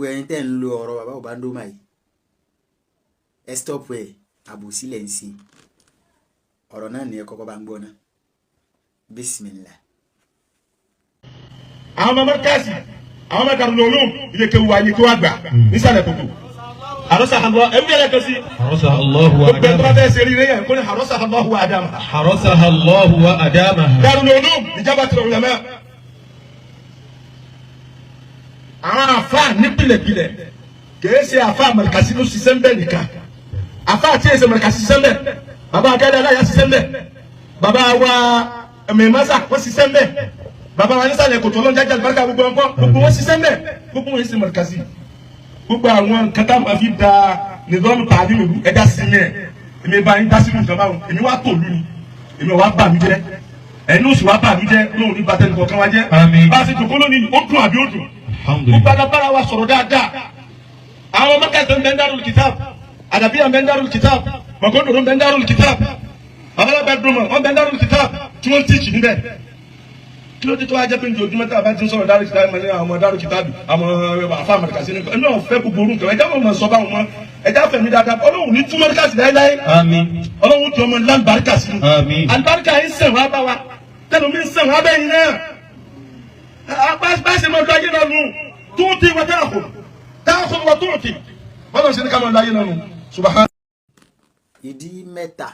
Ẹ̀yin tẹ́ ń lo ọ̀rọ̀ bàbá Ubandoma yìí, ẹ stop ẹ̀. Àbòsí lẹ̀ ń ṣe. Ọ̀rọ̀ náà ní ẹ kọ́kọ́ bá ń gbọ́ náà. Bismillah. Àwọn ọmọ mọ́kàsì, àwọn ọmọ Darul Ulum, ilé kéwu wa, ilé kéwu àgbà nísàlẹ̀ kòtò. Àròsà àlọ́ ẹ̀mí ẹ̀lẹ́kẹ̀ sí. حرسها الله Gbogbo ẹ̀ tó bá وأدامها. fẹ́ ṣe rí rẹ̀ kó ní حرسها الله وأدامها. حرسها الله وأدامها. Darul Ulum Ijabatul Ulama. Àwọn àfa nípìlẹ̀pìlẹ̀ kìí ṣe àfa mọ̀lẹ́kàsí ló ṣiṣẹ́ ń bẹ̀ nìkan. Àfa àti èsè mọ̀lẹ́kàsí ṣiṣẹ́ ń bẹ̀. Bàbá akẹ́lẹ́ aláya ṣiṣẹ́ ń bẹ̀. Bàbá wa mẹ̀mọ́sà wọ́n ṣiṣẹ́ ń bẹ̀. Bàbá wa nísàlẹ̀ kòtò ọlọ́njájà àlùbáríkà, gbogbo wọn kọ́, gbogbo wọn ṣiṣẹ́ ń bẹ̀. Gbogbo wọn ṣe mọ̀lẹ́kàsí. Gbogbo àwọn nǹkan tá a máa fi da nìdọ́nù tàbí mi ẹja sí mi ẹ̀, èmi bá yín dá sínú nǹkan báwọn. Èmi wá tòlú ni, èmi wá bà mí jẹ́, ẹni oṣù wá bà mí jẹ́ lóhùn ní bàtẹ́nì kọ̀ọ̀kan wá jẹ́. Àmín. Bá a ṣe jòkó lónìí, ó dùn àbí ó dùn? الحمد Gbogbo لله. agbára wa sọ̀rọ̀ dáadáa. Àwọn mọ́kàtí ń bẹ ń Darul Kitab, àdàbíyà ń bẹ ń Darul Kitab, mọ̀kọ́ndòrò ń bẹ ń Darul Kitab, babalaba dùnmọ̀ wọ́n bẹ ń Darul Kitab tí wọ́n ń tíìkì níbẹ̀. Kí ló dé tó wá jẹ́ pé ní ojúmọ́ tí a bá ti ń sọ̀rọ̀ Darul Kitab ní àwọn ọmọ Darul Kitab, àwọn afa àmàlìkàsí ní ẹni náà fẹ́ gbogbo orúkọ ẹ̀já wọn mọ̀ sọ báwọn mọ́ ẹ̀já fẹ̀mí dáadáa. Ọlọ́run ní túmọ̀ káàsì láéláé. آمين. Ọlọ́run tó ọmọ ńlá àlùbáríkà sí. Àmín. Àlùbáríkà yìí sẹ̀ wá bá wa, tẹnu mi ń sẹ̀ wá bẹ́yìn náà. Bá a ṣe máa lọ ayé náà nù, tuuti wa ta'khudh, ta'khudh wa tu'ti, bọ́lá ṣe ní ká máa lọ ayé náà nù. Subhan. Ìdí mẹ́ta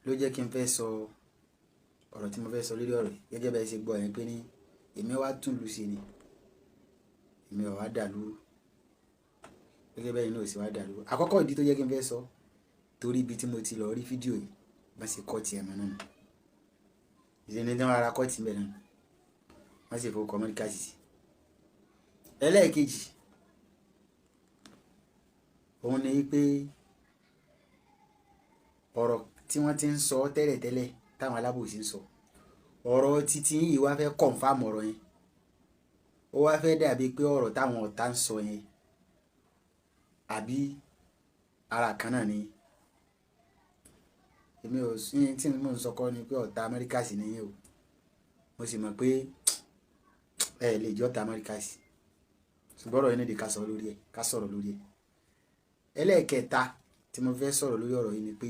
ló jẹ́ kí n fẹ́ sọ ọ̀rọ̀ tí mo fẹ́ sọ lórí ọ̀rọ̀ yìí. Gẹ́gẹ́ bẹ́ẹ̀ ṣe gbọ́ yẹn pé ní èmi wá tún lu sí ni, èmi ò wá dà lúrú, gẹ́gẹ́ bẹ́ẹ̀ inú ò sì wá dà lúrú. Àkọ́kọ́ ìdí tó jẹ́ kí n fẹ́ sọ, torí ibi tí mo ti lọ rí fídíò yìí, bá ṣe kọ́ tiẹ̀ mọ́ náà ìṣe ní wọ́n ara kọ́ tì mẹ́ náà, wọ́n sì fowó kọ́ mọ́ríkàsì sí. Ẹlẹ́ẹ̀kejì òun ni pé ọ̀rọ̀ tí wọ́n ti ń sọ tẹ́lẹ̀tẹ́lẹ̀ táwọn alábòsí ń sọ, ọ̀rọ̀ títí yìí wá fẹ́ confirm ọ̀rọ̀ yẹn. Ó wá fẹ́ dàbí pé ọ̀rọ̀ táwọn ọ̀tá ń sọ yẹn àbí ara kan náà ni. Èmi ò sí tí mò ń sọ kọ́ ni pé ọ̀tá Amẹ́ríkà sì nìyẹn o. Mo sì mọ̀ pé ẹ lè jẹ́ ọ̀tá Amẹ́ríkà sí, ṣùgbọ́n ọ̀rọ̀ yẹn nídìí ká sọ lórí ẹ̀, ká sọ̀rọ̀ lórí ẹ̀. Ẹlẹ́ẹ̀kẹta tí mo fẹ́ sọ̀rọ̀ lórí ọ̀rọ̀ yìí ni pé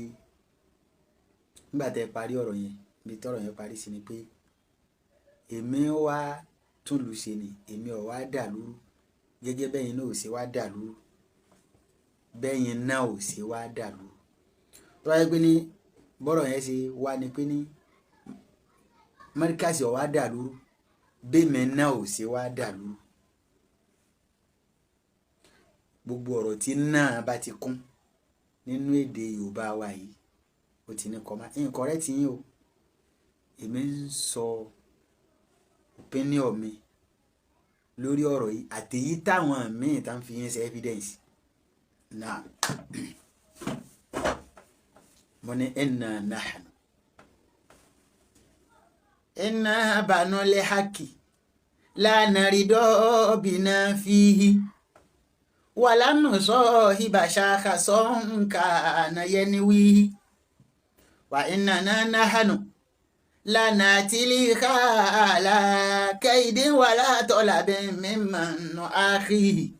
nígbà tẹ́ parí ọ̀rọ̀ yẹn, ibi tọ́rọ̀ yẹn parí sí ni pé èmi wá tún lù ṣe ni, èmi ò wá dà lúrú, gẹ́gẹ́ bẹ́yìn náà ò ṣe wá dà lúrú, bẹ́yìn náà ò ṣe wá dà lúrú. Tó wáyé pé ní bọ́rọ̀ yẹn ṣe wá ni pé ní Mọ́ríkàsì ò wá dà lúrú, bẹ́ẹ̀mẹ̀ náà ò ṣe wá dà lúrú, gbogbo ọ̀rọ̀ tí náà bá ti kún nínú èdè Yorùbá wa yìí, ó ti ní kọ́má nǹkan ti yín o. Èmi ń sọ opinion mi lórí ọ̀rọ̀ yìí àtèyí táwọn míì tá ń fi yín ṣe evidence náà. Mo ní inna nahnu inna banul haqi la narido bina fihi wala nusahiba shakhasan kana yanwihi wa innana nahnu lanatilika ala kaidin wala talabin mimman nuakhihi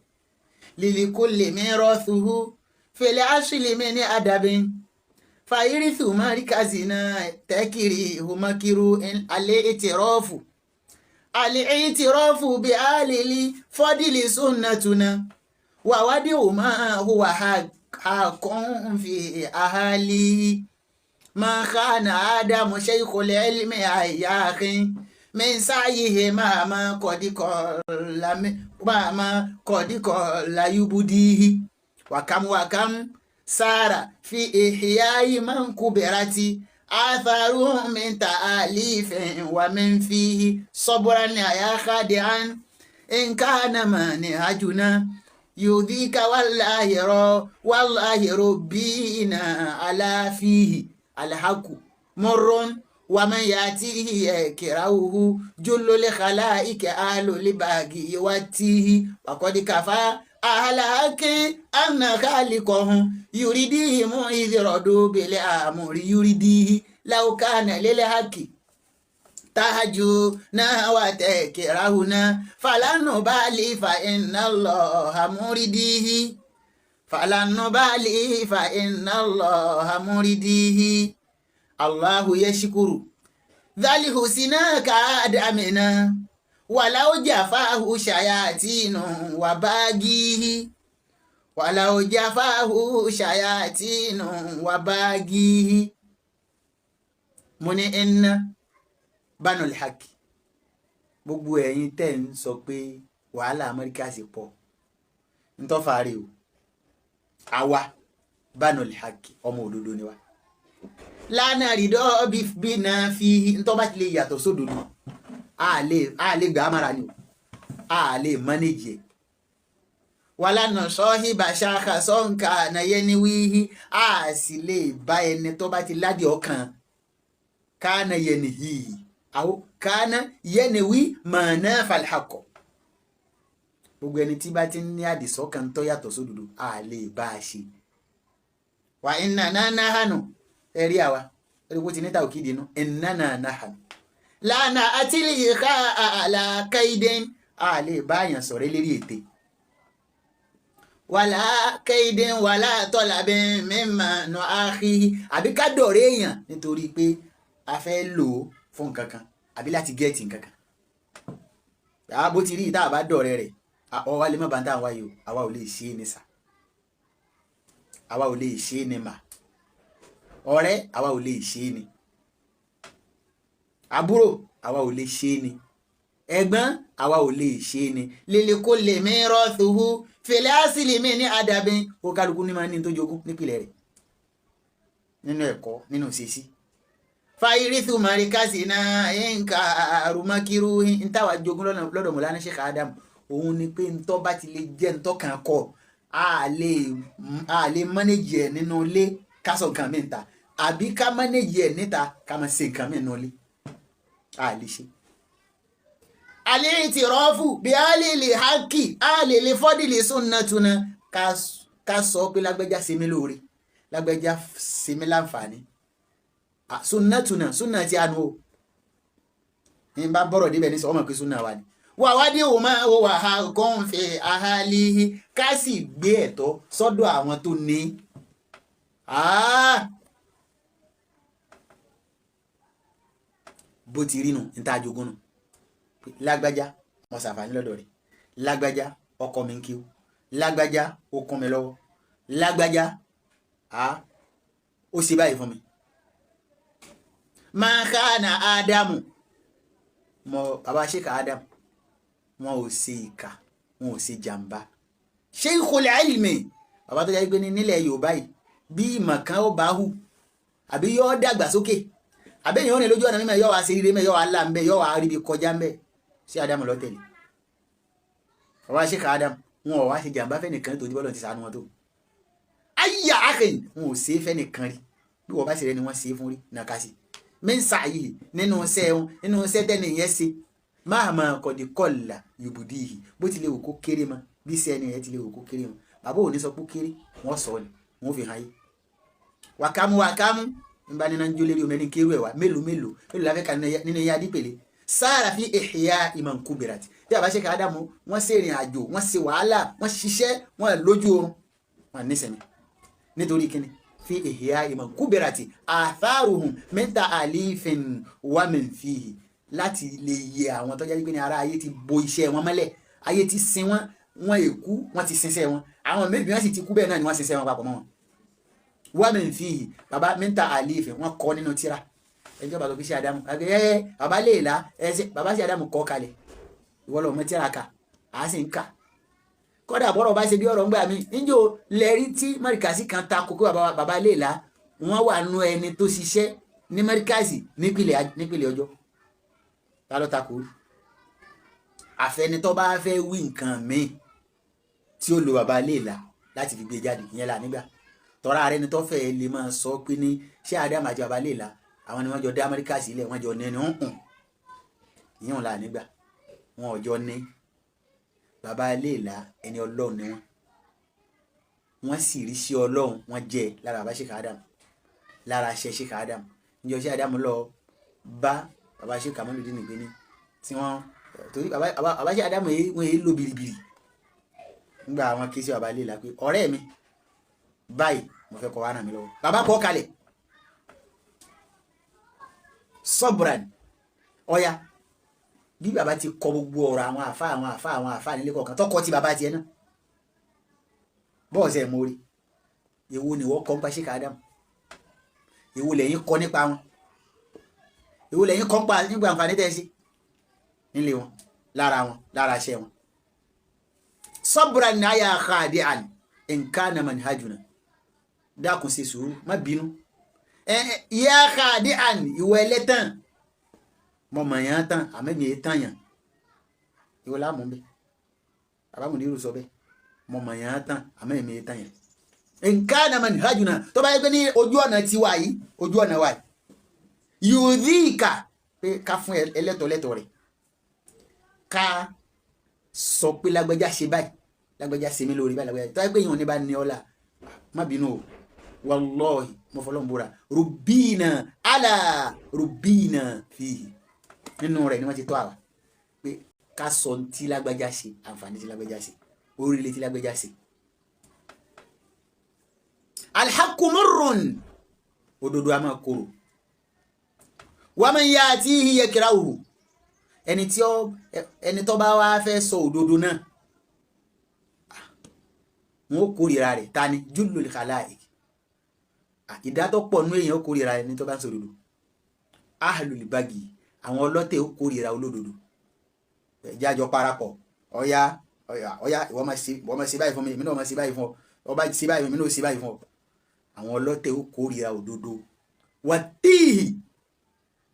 lilikulli mirathuhu fil asli min adabin fairithu markazina tekiri humakiru al-i'tirafu al-i'tirafu bi alili fadili sunnatuna wa wadi'u ma huwa haqqun fi ahali ما كان آدم شيخ العلم أياخ من سعيه ما قد قال ما قد قال يبديه وكم وكم سار في إحياء من كبرت آثاره من تآليف ومن فيه صبرا يا خادعا إن كان منهجنا يؤذيك والله والله ربنا على فيه الحق مر ومن يأتيه يكرهه جل الخلائق أهل الباغي والتيه وقد كفى أهل حق أن خالقهم يريدهم إذ ردوا بالأمر يريديه لو كان للحق Tájú náà wà tẹ̀ kíráhù náà falanu bali fa inna Allaha muridihi falanu bali fa inna Allaha muridihi Allahu yashkuru dhalihu sinaka adamina wàláwó jàfáhù ṣàyàtìnù wà báàgìhì wàláwó jàfáhù ṣàyàtìnù wà báàgìhì. Mo ní iná banul haki, gbogbo ẹ̀yin tẹ́ ń sọ pé wàhálà Amẹ́ríkà sì pọ̀ ntọ́fàárẹ̀ o, àwa banul haki ọmọ òdodo ni wa. Lánàá rìdọ́ bí náà fi ntọ́ bá ti lè yàtọ̀ sódodo, a lè gbà á mára ni o, a lè mánéjì ẹ̀. Wàlànà sọ́hí bàṣáka sọ́nkà nàyẹ́ ní wíhí, a sì lè bá ẹni tó bá ti ládìí ọkàn kánà yẹni hìhì àwọn kánà yẹni wí mọ̀nà falhakọ̀. Gbogbo ẹni tí bá ti ní àdìsọ́kàn tó yàtọ̀ sódodo, a lè bá a ṣe. Wà iná náà náhànù ẹ̀rí àwa ẹ̀rí kó ti ní tàwọn kìdí inú iná náà náhànù lánà àtìlìkà àlàkàìdẹ́n, a lè báyàn sọ̀rọ̀ lérí ète. Wàlá kẹ́ìdẹ́n wàlá tọ́làbẹ́ mímà nà áhí, àbí ká dọ̀rẹ́ èèyàn nítorí pé a fẹ́ lò ó fún nǹkan kan àbí láti gẹ́ẹ̀tì nǹkan kan. Bó ti rí ìta àbá dọ̀rẹ́ rẹ̀ ọwọ́ wa lè má bàa wáyé o, àwa ò lè ṣe é ní sà, àwa ò lè ṣe é ní mà, ọ̀rẹ́ àwa ò lè ṣe é ní, àbúrò àwa ò lè ṣe é ni, ẹ̀gbọ́n àwa ò lè ṣe é ni. Lílì kó lè mí rọ́ọ̀tùhù fèlè àsìlì mi ní àdàbí ó kálukú ní máa ní tó jogún nípìnlẹ̀ rẹ̀ nínú ẹ̀kọ́ nínú ìṣesí. Fàyírísù màríkàsì náà nǹka àrùmákírú ntàwá jogún lọ́dọ̀ Mọ̀lánà Sheikh Adam, òun ni pé ntọ́ bá ti lè jẹ́ ntọ́ kan kọ́ a lè mánéjì ẹ̀ nínú ilé ká sọ nǹkan mi níta, àbí ká mánéjì ẹ̀ níta ká máa ṣe nǹkan mi nínú ilé, a lè ṣe. Alẹ́ ti rọ́ọ̀fù bí a lè lè hákì a lè lè fọ́dìlì súnà túnà, ká sọ pé lágbẹ́já ṣe mí lóore, lágbẹ́já ṣe mí láǹfààní. Súnà túnà súnà tí a nu o ní bá bọ̀rọ̀ débẹ̀ ní sọ ọmọ pé súnà wa ni. Wà wá dé òun máa wà á kó ń fẹ́ ahálíhí, ká sì gbé ẹ̀tọ́ sọ́dọ̀ àwọn tó ní. Bó ti rí nu níta jogún nu, lágbájá mo ṣàǹfààní lọ́dọ̀ rẹ̀, lágbájá ọkọ mi ń kí o, lágbájá ó kún mi lọ́wọ́, lágbájá ó ṣe báyìí fún mi. Máa ká na Ádámù mọ bàbá Sheikh Ádámù, wọn ò ṣe ìkà, wọn ò ṣe jàǹbá. Sheikhul Ilmi bàbá tó jẹ́ pé nílẹ̀ Yorùbá yìí bí ìmọ̀ kan ó bá hù àbí yóò dàgbà sókè àbẹ́yìn ó rìn lójú ọ̀nà mímọ́, yóò wá ṣe rere mẹ́, yóò wá là ń bẹ́, yóò wá ríbi kọjá ń bẹ́. Sí Ádámù lọ́tẹ̀lẹ̀ bàbá Sheikh Ádámù wọn ò wá ṣe jàǹbá fẹ́nìkan tó dìbò lọ́n ti sànú wọn tó ayé àkìn, wọn ò ṣe é fẹ́nìkan rí, bí wọ́n bá ṣe rẹ ni wọ́n ṣe é fún rí nàkàsí mẹ́ńsà yìí nínú iṣẹ́ wọn, nínú iṣẹ́ tẹ́ni yẹn ṣe máa máa kọ̀dí kọ̀là yòbùdí yìí, bó ti lè wò kó kéré mọ́, bí iṣẹ́ ẹni yẹn ti lè wò kó kéré mọ́, bàbá ò ní sọ pé kéré, wọ́n sọ ni wọ́n fi hàn yé. Wàkámú wàkámú nba nínú njó lérí omi ẹni kéwú ẹ̀ wá mélòó mélòó mélòó la fẹ́ ka nínú eyín adípèlé sára fi ìhìyà ìmọ̀ nkúbìràtì bí a bá ṣe ká Ádámù, wọ́n ṣe ìrìn àjò, wọ́n ṣe wàhálà, wọ́n ṣiṣẹ́, wọ́n lójú oorun, wọ́n nísìnyí nítorí kíni fi ìhìyà ìmọ̀ nkúbìràtì àfáàrùhùn mẹ́ta àlífin wàmìnfìhì láti lè yẹ àwọn tó jẹ́ pé ní ara ayé ti bo iṣẹ́ wọn mọ́lẹ̀, ayé ti sin wọn, wọn èkú, wọ́n ti sinṣẹ́ wọn, àwọn méjì wọ́n sì ti kú bẹ́ẹ̀ náà ni wọ́n sinṣẹ́ wọn papọ̀ mọ́ wọn. Wàmìnfìhì bàbá mẹ́ta àlífin wọ́n kọ́ nínú tíra ẹjọ́ bàbá ṣe Ádámù ẹ bàbá lè la ẹsẹ bàbá ṣe Ádámù kọ́ kalẹ̀ ìwọ lọ́mọ tíra kà á sì ń kà kọ́dà bọ́rọ̀ bá ṣe bí ọ̀rọ̀ ń gbà mí níjó lẹ́rí tí mọ́ríkàsì kan ta kókó bàbá lè la wọ́n wà nú ẹni tó ṣiṣẹ́ ní mọ́ríkàsì nípìnlẹ̀ ọjọ́ ta ló ta kò rí àfẹnitọ́ bá fẹ́ wí nǹkan míì tí ó lo bàbá lè la láti fi gbé jáde ìyẹn là nígbà tọ́ra rẹ ni tọ́fẹ̀ lè máa sọ pé ní ṣé Ádámù àti bàbá lè la àwọn ni wọ́n jọ dé Amẹ́ríkà sílẹ̀, wọ́n jọ nẹni hùn ìyẹn là nígbà wọn ò jọ ní bàbá léèlà ẹni Ọlọ́run ni wọ́n sì rí sí Ọlọ́run wọ́n jẹ lára bàbá Sheikh Adam, lára ṣe Sheikh Adam níjọ Sheikh Adam lọ bá Bàbá Sheikh Kamaludin pé ní tí wọ́n torí bàbá Sheikh Adamu yìí wọ́n yìí lò biribiri nígbà àwọn ké sí bàbá Iléla pé ọ̀rẹ́ mi báyìí mo fẹ́ kọ́ wa ràn mí lọ́wọ́. Bàbá kọ́ kalẹ̀ sọ́bùràn ọ̀ya bí bàbá ti kọ gbogbo ọ̀rọ̀ àwọn àfa àwọn àfa àwọn àfa nílé kọ̀ọ̀kan tọkọ tí bàbá tiẹ̀ náà bọ́ọ̀sẹ̀ mórí. Èwo ni wọ́n kọ́ ń pa Sheikh Adamu? Èwo lẹ́yìn kọ́ nípa wọn? Èwo lẹ́yìn kọ́ ń pa nígbà àǹfààní tẹ́ ẹ ṣe nílé wọn, lára wọn, lára iṣẹ́ wọn? Sabran ní àyà khadi'an in kana manhajuna. Dákun ṣe sùúrù, má bínú. Ya khadi'an, ìwọ ẹlẹ́tàn, mọ mọ̀ yẹn tán àmẹ́mi yẹn tán yàn. Ìwọ láàmú bẹ́ẹ̀, bàbá Mùdírù sọ bẹ́ẹ̀, mọ mọ̀ yẹn tán àmẹ́mi yẹn tán yàn. In kana manhajuna, tó bá yẹ pé ní ojú ọ̀nà tiwa yìí, ojú ọ̀nà wa yìí, yudhika, pé ká fún ẹlẹ́tọ̀ọ́lẹ́tọ̀ rẹ̀, ká sọ pé lágbájá ṣe báyìí, lágbájá ṣe mí lórí báyìí, lágbájá tó yẹ pé ìwọ̀n ní bá ní ọ́la, má bínú o, wallahi mo fọlọ́n búra, rubina ala rubina fihi, nínú rẹ̀ ni wọ́n ti tọ́ àwa pé ká sọ tí lágbájá ṣe, àǹfààní tí lágbájá ṣe, orílẹ̀ tí lágbájá ṣe. Alhaqqu murrun, òdodo a máa korò, wa man ya'tihi yakrahu, ẹni tí ó ẹni tó bá wá fẹ́ sọ òdodo náà wọn ó kórìíra rẹ̀. Ta ni? Jullul khalaik, ìdátọ́ pọ̀ nú èèyàn ó kórìíra ẹni tó bá ń sọ òdodo. Ahlul bagi, àwọn ọlọ́tẹ̀ ó kórìíra olódodo. Ẹ̀jẹ̀ àjọ parapọ̀, ọ̀ya ọ̀ya, ìwọ máa ṣe báyìí fún mi, èmi náà máa ṣe báyìí fún ọ, ọba ṣe báyìí, èmi náà ṣe báyìí fún ọ. Àwọn ọlọ́tẹ̀ ó kórìíra òdodo. Wàtíì,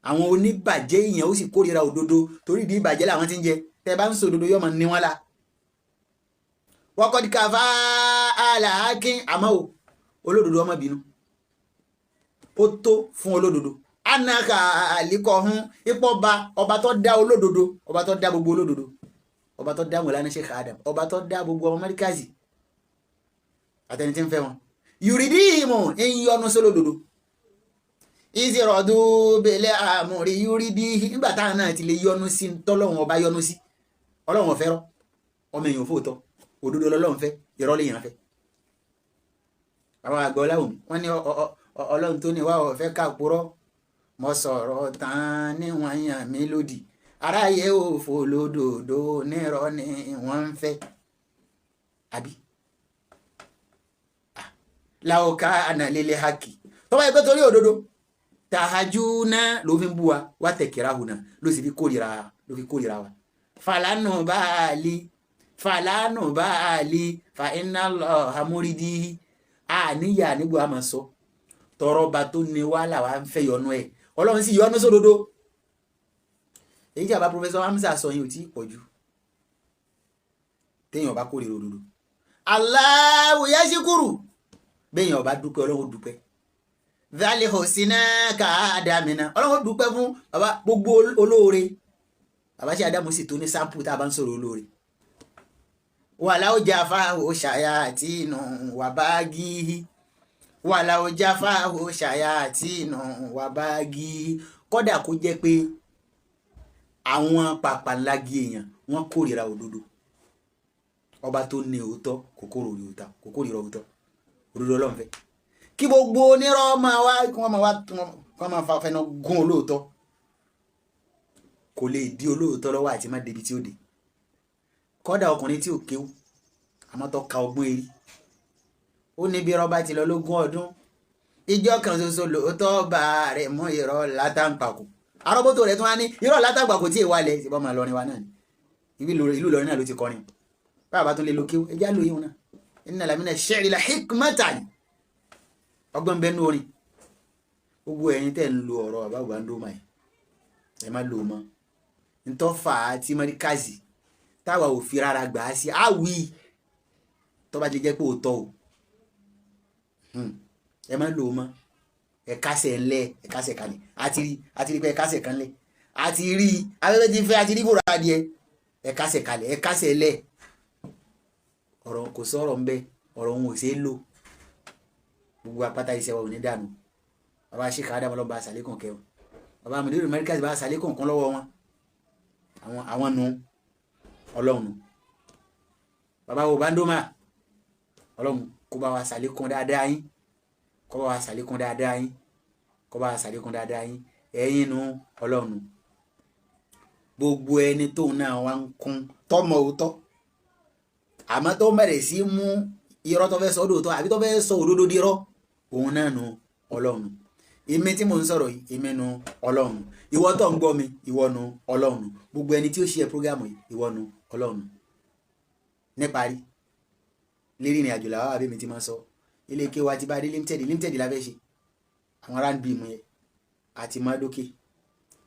àwọn oníbàjẹ́ èèyàn ó sì kórìíra òdodo, torí ìdí ìbàjẹ́ làwọn ti ń jẹ. Tẹ́ bá ń sọ òdodo, yóò máa ní wọn la. Wọ́kọ̀dí kàfá àlàákín, àmọ́ o olódodo ọmọ bínú, ó tó fún olódodo anaka àlíkọ̀hún ipò ọba, ọba tó dá olódodo, ọba tó dá gbogbo olódodo, ọba tó dá Mọ̀lánà Sheikh Adam, ọba tó dá gbogbo ọmọ Mọ́ríkàzì àtẹni tí ń fẹ́ wọn, yùrídìímù ń yọnu sólódodo, ìzìrọ̀dù bẹ̀lẹ̀ àmúrí yúrídì. Nígbà táwọn náà ti lè yọnu sí tọ́lọ́run ọba yọnu sí, ọlọ́run ọ̀fẹ́ rọ ọmọ èèyàn fóòtọ́, òdodo lọ́lọ́run fẹ́, irọ́ lèèyàn fẹ́. Àwọn àgbà ọláwùmí wọ́n ní ọlọ́run tó ní wá ọ̀fẹ́ ká purọ́, mo sọ̀rọ̀ tán níwọ̀n yàn mí lódì, aráyé òfò lódòdó nírọ́ ni wọ́n ń fẹ́. Àbí làwòká ànàlélẹ̀ hákì tó bá yẹ pé torí òdodo tàhájú náà ló fi ń bú wa, wá tẹ̀kìrà hùnà ló sì fi kórìíra, ló fi kórìíra wa. Fàlànà báàlì, fàlànà báàlì, fa iná lọ amúrídì àníyà nígbà wa máa sọ tọrọ ba tó ní wá làwa ń fẹ́ yọnu ẹ̀, ọlọ́run sì yọnu sódodo. Èyí tí àbá Professor Hamza sọ yìí ò tí ì pọ̀ jù téèyàn bá kórìíra òdodo. Allahu yashkuru, béèyàn bá dúpẹ́, ọlọ́run dúpẹ́. Dhali hosina ká ádámìnà, ọlọ́run dúpẹ́ fún bàbá gbogbo olóore. Bàbá ṣe Ádámù sì tó ní sáǹpù tá a bá ń sọ̀rọ̀ olóore. Wàláwò jáfa ò ṣàyà àti inú wà bá gíhí, wàláwò jáfa ò ṣàyà àti inú wà bá gíhí. Kódà kó jẹ́ pé àwọn pàpàǹlagi èèyàn wọ́n kórìíra òdodo, ọba tó ní òótọ́ kò kórìíra òótọ́, òdodo ọlọ́run fẹ́ kí gbogbo onírọ́ máa wá, kí wọ́n máa wá, kí wọ́n máa fa fẹnu gún olóòótọ́, kò lè di olóòótọ́ lọ́wọ́ àti má débi tí ó dé. Kọ́dà ọkùnrin tí ò kéwú àmọ́ tó ka ọgbọ́n eré, ó ní bí rọ́bà ti lọ lógún ọdún, ìjọ kan ṣoṣo lóòótọ́ bá rẹ̀ mú irọ́ látàǹpàkò. Arọ́bótó rẹ̀ tún wá ní irọ́ látàǹpàkò tí èèwà lẹ̀ ìbọn máa lọrin wa náà ni, ìlú Ìlọrin náà ló ti kọrin. Báwa bá tún lè lo kéwú, ẹjá lóyún náà, inna lamina shi'ri la hikmatan, ọgbọ́n bẹ́ẹ̀ ní orin. Gbogbo ẹ̀yin tẹ́ ń lo ọ̀rọ̀ bàbá Ubandoma yìí, ẹ má lò ó mọ́. Ntọ́ fà á tí Mọ́ríkàzì táwa ò fi rárá gbà á sí àwì tó bá ti jẹ́ pé òótọ́ o, ẹ má lò ó mọ́. Ẹ kásẹ̀ ńlẹ̀, ẹ kásẹ̀ kalẹ̀, àti rí pé ẹ kásẹ̀ kan lẹ̀, àti rí afẹ́fẹ́ ti fẹ́, àti rí fòrò adìẹ, ẹ kásẹ̀ kalẹ̀, ẹ kásẹ̀ lẹ̀. Ọ̀rọ̀ kò sọ̀rọ̀ ńbẹ, ọ̀rọ̀ òun ò ṣeé lò. Gbogbo apáta iṣẹ́ wa ò ní dànù. Bàbá Sheikh Adam ọlọ́ba àṣàlékàn kẹwọn. Bàbá mùdírù Markaz bá ṣàlékún kan lọ́wọ́ wọn. Àwọn nu ọlọ́run nu. Bàbá wo Bandoma, ọlọ́run kó bá wa ṣàlékún dáadáa yín, kó bá wa ṣàlékún dáadáa yín, kó bá wa ṣàlékún dáadáa yín. Ẹ̀yin nu ọlọ́run nu. Gbogbo ẹni tóun náà wá ń kún tọmọ òótọ́, àmọ́ tó bẹ̀rẹ̀ sí mú irọ́ tó fẹ́ sọ òótọ́ àbí tó fẹ́ sọ òdodo dirọ́, òun náà nu ọlọ́run. Èmi tí mò ń sọ̀rọ̀ yìí, èmi nu ọlọ́run. Ìwọ tó ń gbọ́ mi, ìwọ nu ọlọ́run. Gbogbo ẹni tí ó ṣe prógámù yìí, ìwọ nu ọlọ́run. Níparí lérí ìrìn àjò làwọn àbí mi ti máa sọ, ilé ike wa ti bá dé limited la fẹ́ ṣe àwọn round beam yẹn àti mọ́dókè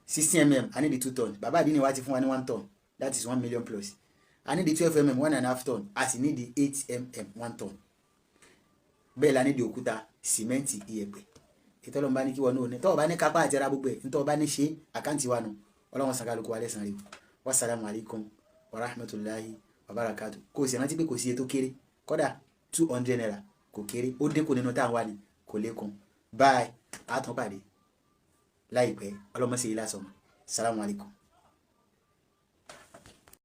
16 mm, I need the 2 ton. Bàbá àdínní wa ti fún wa ní 1 ton, that is 1 million plus. I need the 12 mm, 1.5 ton. A sì need the 8 mm, 1 ton. Bẹ́ẹ̀ la need òkúta, sìmẹ́ǹtì, iyẹ̀pẹ̀. Ìtọ́lọ́mù bá ní kí wọ́n ní òní tọ́wọ́ bá ní kápá àti ra gbogbo ẹ̀, ntọ́wọ́ bá ní ṣe àkáǹtì wa nù. Ọlọ́run sàkálùkù wa lẹ́sàn-án rẹ̀. Wassalamu alaikum warahmatullahi wabarakatuh. Kò sì rántí pé kò sí iye tó kéré, kódà 200 naira kò kéré, ó dínkù nínú táwọn wà ní kò lékun. Báyìí, àtúnpàdé láìpẹ́. Ọlọ́mọ sí ilé àsọmọ. Salamu alaikum.